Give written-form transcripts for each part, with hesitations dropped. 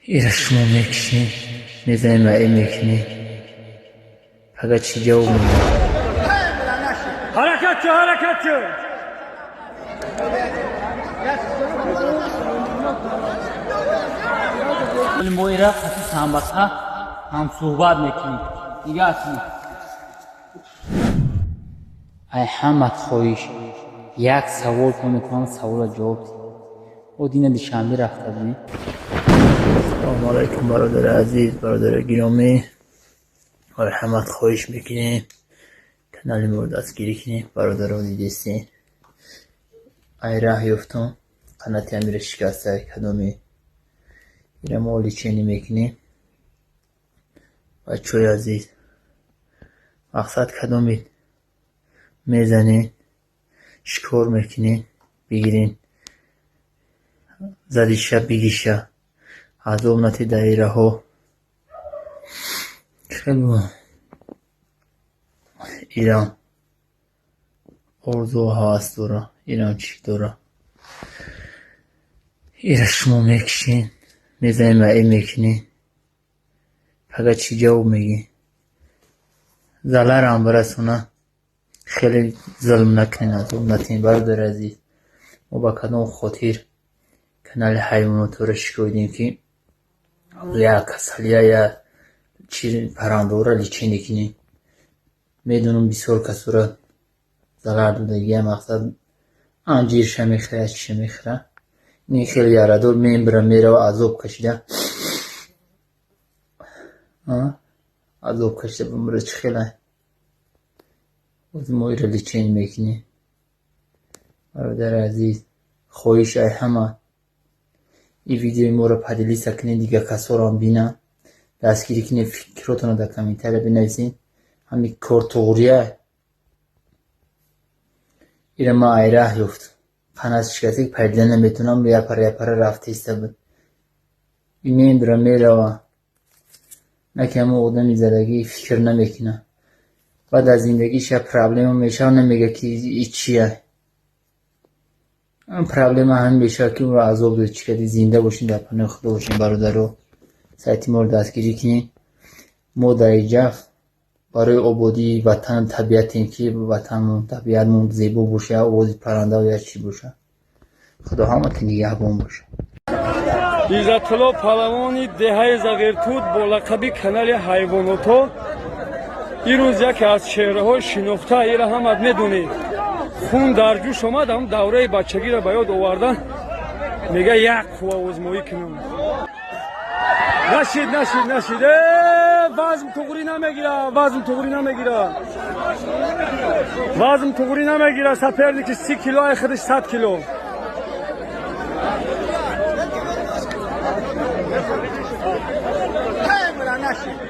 Ира шумо мекишем, мезанем ва мекунем. Фақат чӣ ҷавоб медиҳад? Ҳаракат кун, ҳаракат кун. Мо ира қати самбақа ҳамсӯҳбат мекунем. Дига кунем. Ай ҳамат хоҳиш, як савол то метавонам саволро ҷавоб диҳем. Мо дина Душанбе рафта будем. Салому алайкум, бародари азиз, бародари гиромӣ. Ай ҳамат хоҳиш мекунем, канали моро дастгирӣ кунем. Бародаро, дидестен, ай раҳ ёфтам, қанати амира шикаста. Кадоми ира мо лечение мекунем. Бачаҳои азиз, мақсад, кадоми мезанед, шикор мекунед, бигирен, задиша, бигиша, азоб натед дар ираҳо. Хеле ирам орзу ҳавас дора, ирам чӣ дора. Ира шумо мекишен, мезанем ва мекунем. Фақат чӣ ҷавоб мегӣ? Заларам бирасона, хеле зулм накунед, азоб натиҳед, бародари азиз. Мо ба кадом хотир канали ҳайвоноторо шикоидем, ки як касалия, я чи паррандаҳоро лечение кунем. Медонам, бисёр касоро зарар додагия, мақсад, анҷирша мехӯра, чиша мехӯра. Ин хеле ярадор мембира, мерава, азоб кашида, азоб кашида бимира, чӣ хелай? Боз мо иро лечение мекунем. Бародари азиз, хоҳиш ай ҳама, ин видеои моро поделиться кунед, дигар касорам бинанд, дастгирӣ кунед, фикротонро дар комментария бинависед. Ҳамин кор туғрия. Ира ман ай раҳ ёфтам. Қанат шикаста, парида наметавонам, япара япара рафта иста буд. Ин мембира, мерава. На ки ҳамон одами задагӣ фикр намекунад. Баъд аз зиндагиш як проблема мешавад, намега, ки и чия. Проблема ҳамин мешавад, ки ӯро азоб дод, чӣ кардӣ. Зинда бошед, дар паноҳи Худо бошед, бародаро. Сайти моро дастгирӣ кунед. Мо дар инҷа барои ободии ватану табиатем, ки ватанмон, табиатмон зебо боша, овози паррандаву як чӣ боша. Худо ҳаматон нигаҳбон бошад. Иззатулло палавони деҳаи Зағиртуд бо лақаби канали ҳайвоното имрӯз яке аз чеҳраҳои шинохта, ира ҳамат медонед. Хун дар ҷӯш омад, ҳам давраи бачагиро ба ёд оварда, мега, як қувваозмоӣ кунам. Нашид, нашид, нашид. Вазм туғрӣ намегира, вазм туғрӣ намегира, вазм туғрӣ намегира. Соперник и 30 кило, ай худаш 100 кило.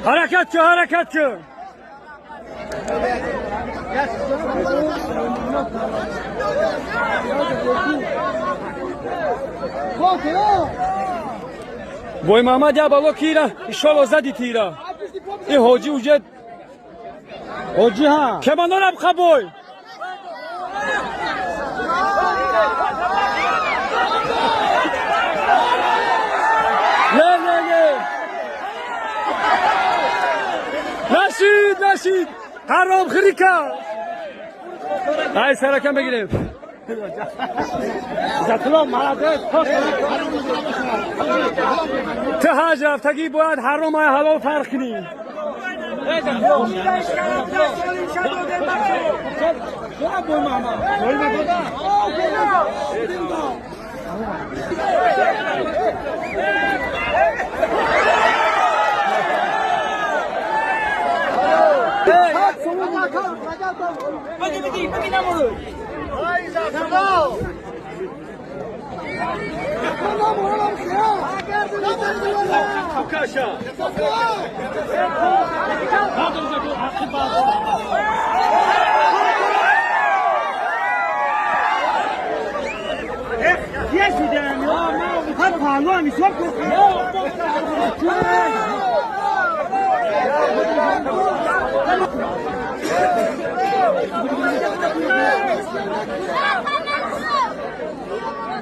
Ҳаракат кун, ҳаракат кун. Бой Маҳмад, я бало кира, иншолло зади тира. И ҳоҷи уже ҳоҷи ҳа. Кеманорам қабой. Не, не, не. Нашид, нашид. Ҳаром хирика. Ай саракам бигирем. Иззатулло молодец. Ту ҳаҷ рафтагӣ, бояд ҳаром ай ҳалол фарқ кунӣ.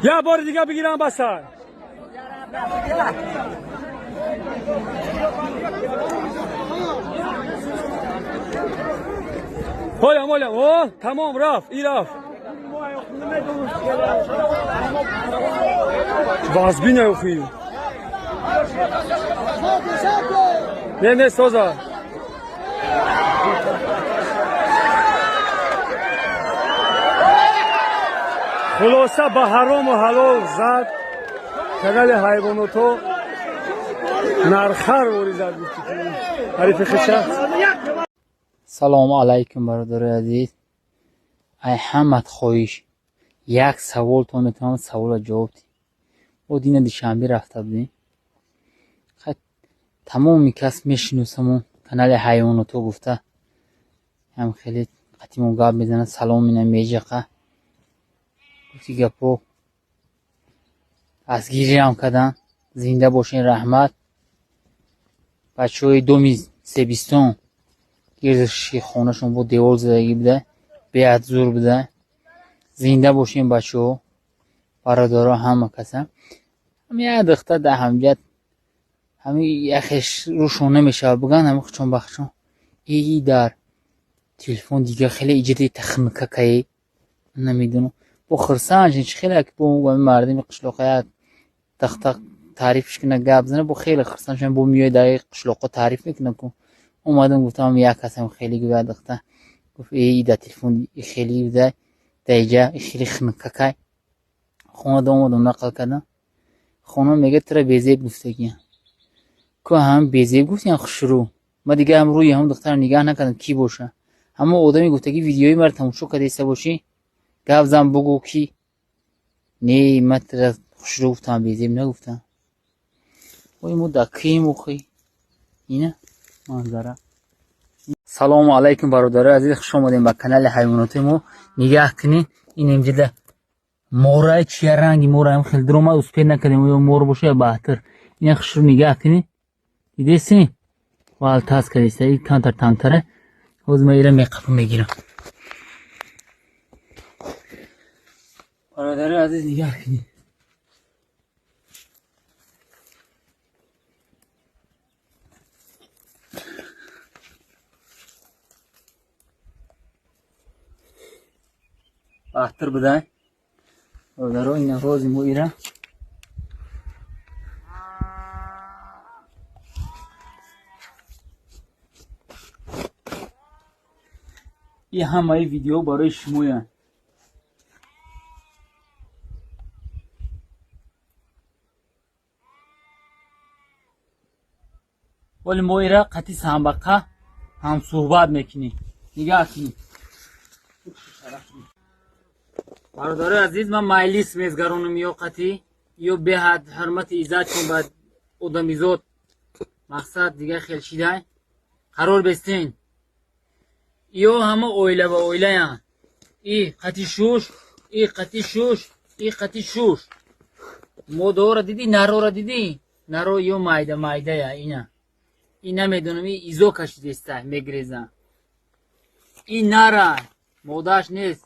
Я бори дига бигирам, басар. Олям, олям, о, тамом, рафт, и рафт. Вазбин охи. Не, не, соза. Хулоса ба ҳарому ҳалол зад канали ҳайвоното нархар воризад гуфти ҳарифи хиша. Салому алайкум, бародари азиз. Ай ҳамат хоҳиш, як саволтон метавонам, савола ҷавоб диҳ. Мо дина Душанбе рафта будем. Тамоми кас мешиносамон канали ҳайвоното гуфта. Ҳам хеле қатимон гап мезанад, салом мина меҷақа. Гуфти гапо дастгириам кардан. Зинда бошен, раҳмат. Бачаҳои доми Себистон гирдиши хонашон бо девол задагӣ буда, беҳад зур буда. Зинда бошен, бачаҳо, бародаро, ҳама каса. Ҳами як духта дар ҳамҷат ҳами яхеш рӯшон намешавад буган, ҳами хучон бахчон. И дар телефон дига хеле иҷоди тахмикакае намедонам. Бо хурсанд шин, чи хеле ки бо мардими қишлоқа як тахта таърифш кунад, гап зана, бо хеле хурсанд шудам, бо миёи дар қишлоқа таъриф мекунам ку. Омадам, гуфтам як касам хеле гӯяд духта. Гуфт эй дар телефон хеле буда, даиҷа хеле хунукакай. Хона омадам, нақл кардам. Хона мега тура безеб гуфтагиям. Ку ҳам безеб гуфтиям хушрӯ. Ма дига ҳам рӯи ҳам духтара нигаҳ накардам ки боша. Ҳамо одаме гуфтаги видеои маро тамошо карда бошӣ, гап зан бугӯ ки не, ма тура хушрӯ гуфтам, безеб нагуфтам. Ой мо дар кием охи. Ина манзара. Салому алайкум, бародарои азиз, хуш омадем ба канали ҳайвоноти мо. Нигаҳ кунед, ин инҷода мораи чия ранги мораам хеле дуромад, успед накардем, ё мор боша ё баҳтир. Ина хушрӯ нигаҳ кунед. Дидесин? Валтас кардеста, и камтар тангтара. Ҳозир ман ира меқапа мегирам. Бародарои азиз, нигаҳ кунед. Баҳтир будай. Бародаро, ина ҳозир мо ира и ҳамаи видео барои шумоянд. Вале мо ира қатъи самбақа ҳамсӯҳбат мекунем. Нигаҳ кунед. Бародарои азиз, ман майлис мезгаронам ё қатъӣ, ё беҳад ҳурмати иззатшон ба одамизод мақсад дига хел шидай. Қарор бестен. Ё ҳама оила ба оилаянд. И қатъи шуш, и қатъи шуш, и қатъи шуш. Модора дидӣ, нарора дидӣ? Наро ё майда майдая ина. И намедонам, и изо кашидеста мегреза. И нара модаш нест.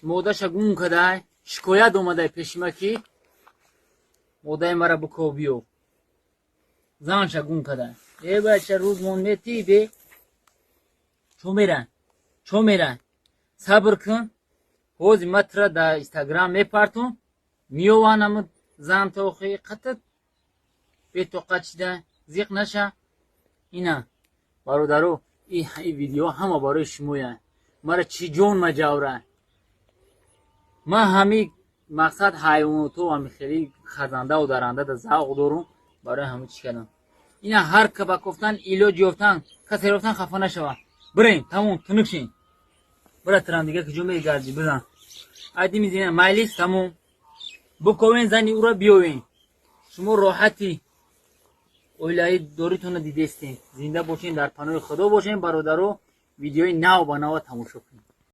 Модаша гум кадай, шикоят омадай пеши ма ки модаи мара биков биё. Занша гум кадай. Э бача, рӯз мон метӣ бе. Чо меран? Чо меран? Сабр кун. Ҳозир ма тура дар Инстаграм мепартум. Миёванам зан тохи қатат бетоқат шида, зиқ наша. Ина бародаро, и видео ҳама барои шумоянд. Мара чӣ ҷон маҷавра. Ман ҳами мақсад ҳайвоното ҳами хеле хазандаву даранда да завқ дорум, барои ҳами чӣ кардам. Ина ҳар ка ба кофтан илоҷ ёфтан, касе ёфтан хафа нашавад. Бирем, тамом, тунук шин. Бира трам дига куҷо мегардӣ, бизан. Айди мизина майлис тамом. Буковен зани ура биёвен. Шумо роҳати оилаи доритонро дидестем. Зинда бошен, дар паноҳи Худо бошен, бародаро. Видеои нав ба нава тамошо кунед.